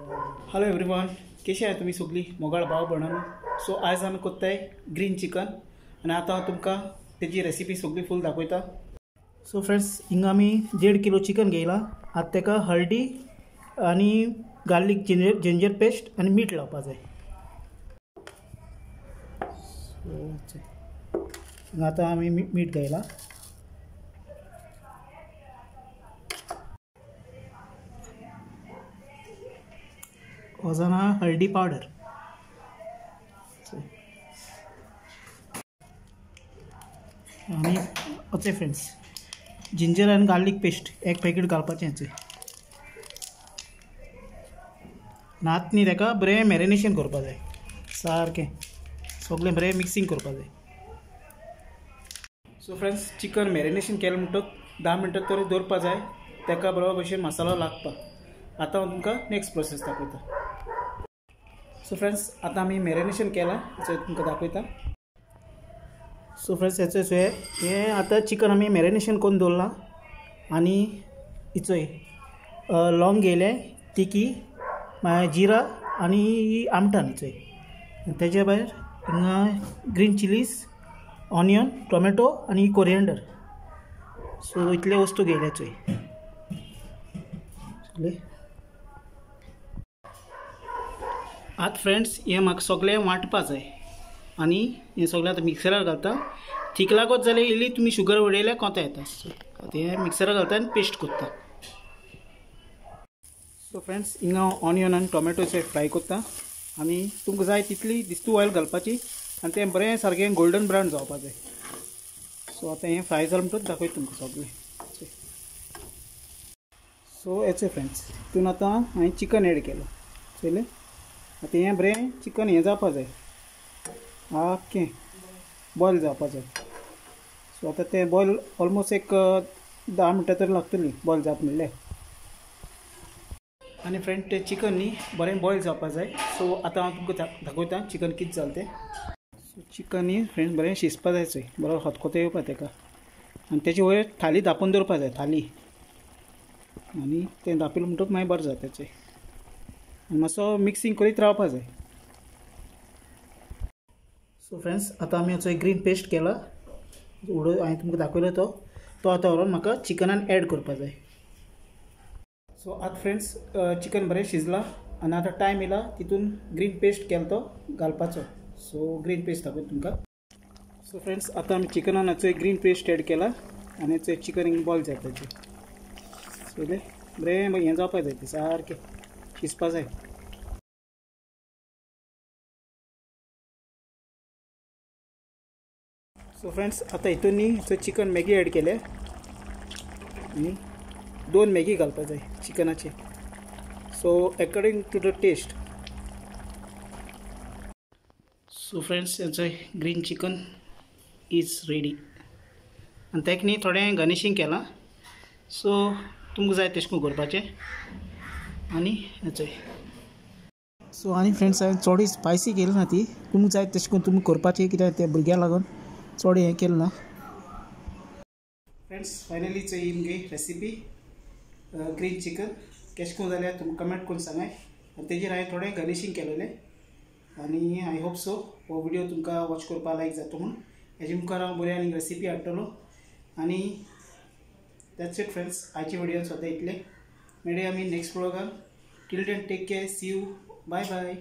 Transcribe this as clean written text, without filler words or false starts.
Hello everyone, कशी आहात तुमी सगळी मोगाळ भाव भयणांनो। सो आज आमी करताय ग्रीन चिकन आनी आतां हांव तुमकां तेजी रेसिपी सगळी फूल दाखयता। सो फ्रेंड्स, हिंगा आमी 1.5 किलो चिकन घेयला। आतां तेका हळदी आनी गार्लीक जिंजर पेस्ट आनी मीठ लावपा जाय। सो आतां आमी मीठ घायला। वजना हळदी पावडर, आनी ओके फ्रेंड्स, जिंजर आनी गार्लीक पेस्ट एक पॅकेट घालपाचें। नात न्ही ताका बरें मॅरिनेशन करपा जाय, सारकें सगळें बरें मिक्सिंग करपा जाय। सो फ्रेंड्स, चिकन मॅरिनेशन केलें म्हणटकच 10 मिनटां तरी दवरपा जाय, ताका बरोबर भशेन मसालो लागपा। आतां हांव तुमकां नेक्स्ट प्रोसेस दाखयता। सो फ्रेंड्स, आतां आमी मॅरिनेशन केलां तुमकां दाखयता। सो फ्रेंड्स, हेचो हें आतां चिकन आमी मॅरिनेशन करून दवरलां आनी हिचोय लवंग घेयलें, तिकी, मागीर जिरा आनी आमटान हिचोय, तेजे भायर हिंगा ग्रीन चिलीज, ऑनियन, टोमॅटो आनी कोरिएंडर। सो इतले वस्तू घेयल्या चोय सगळे। आतां फ्रेंड्स, हें म्हाका सगळें वांटपा जाय आनी हें सगळें आतां मिक्सरार घालता। थीक लागत जाल्यार इल्ली तुमी शुगर उडयल्यार कोता येता। सो आतां हें मिक्सरार घालता आनी पेस्ट करता। सो फ्रेंड्स, हिंगा हांव ऑनियन आनी टोमॅटोचे फ्राय करता आनी तुमकां जाय तितली दिस्तू ऑयल घालपाची आनी तें बरें सारकें गोल्डन ब्रावन जावपा जाय। सो आतां हें फ्राय जालें म्हणटकच दाखयता तुमकां सगळें। सो हेचें फ्रेंड्स, तितून आतां हांवें चिकन एड केलां चोयलें। आतां हें बरें चिकन हें जावपा जाय, आख्खें बॉयल जावपा जाय। सो आतां तें बॉयल ऑलमोस्ट एक 10 मिनटां तरी लागतलीं बॉयल जावप म्हणल्यार। आनी फ्रेंड, तें चिकन न्ही बरें बॉयल जावपा जाय। सो आतां हांव तुमकां दाखयता चिकन कितें जालें तें। सो चिकन न्ही फ्रेंड बरें शिजपा जाय चोय, बरो खतखतो येवपा तेका आनी तेजे वयर थाली धांपून दवरपा जाय, थाली, आनी तें धांपिलें म्हणटकच मागीर बरें जाता चोय। आनी मातसो मिक्सिंग करीत रावपा जाय। सो फ्रेंड्स, आतां आमी हाचो एक ग्रीन पेस्ट केला, उडो हांवें तुमकां दाखयलो तो तो आतां व्हरोन म्हाका चिकनान एड करपा जाय। सो आतां फ्रेंड्स, चिकन बरें शिजलां आनी आतां टायम येयला तितून ग्रीन पेस्ट केलो तो घालपाचो। सो ग्रीन पेस्ट दाखयता तुमकां। सो फ्रेंड्स, आतां आमी चिकनान हाचो एक ग्रीन पेस्ट एड केला आनी हाचो चिकन बॉयल जाता तेचें। सो बरें हें जावपा जाय, तें सारकें शिजपा जाय। सो फ्रेंड्स, आतां हितून न्ही चिकन मॅगी एड केले आनी 2 मॅगी घालपा जाय चिकनाचे। So according to the taste. So friends, हेचो ग्रीन चिकन is ready आनी तेका न्ही थोडें गार्निशींग केलां। सो तुमकां जाय तशें करून करपाचें आनी हेचोय। सो आनी फ्रेंड्स, हांवें चोडी स्पायसी केली ना, ती तुमकां जाय तशें करून तुमी करपाचें, कित्याक ते भुरग्यां लागून चड हें केलें ना। फ्रेंड्स, फायनली चोय ही मुगे रेसिपी ग्रीन चिकन केशें करून जाल्यार तुमकां कमेंट करून सांगाय। आनी तेजेर हांवें थोडें गार्निशींग केलेलें आनी I hope so हो व्हिडियो तुमकां वॉच करपाक लायक जाता म्हूण। हेजे मुखार हांव बरी आनी रेसिपी हाडटलो आनी that's it friends, आयचे व्हिडियोन सद्या इतलें। मेळया आमी next व्लॉगान। Till then take care, see you, bye bye.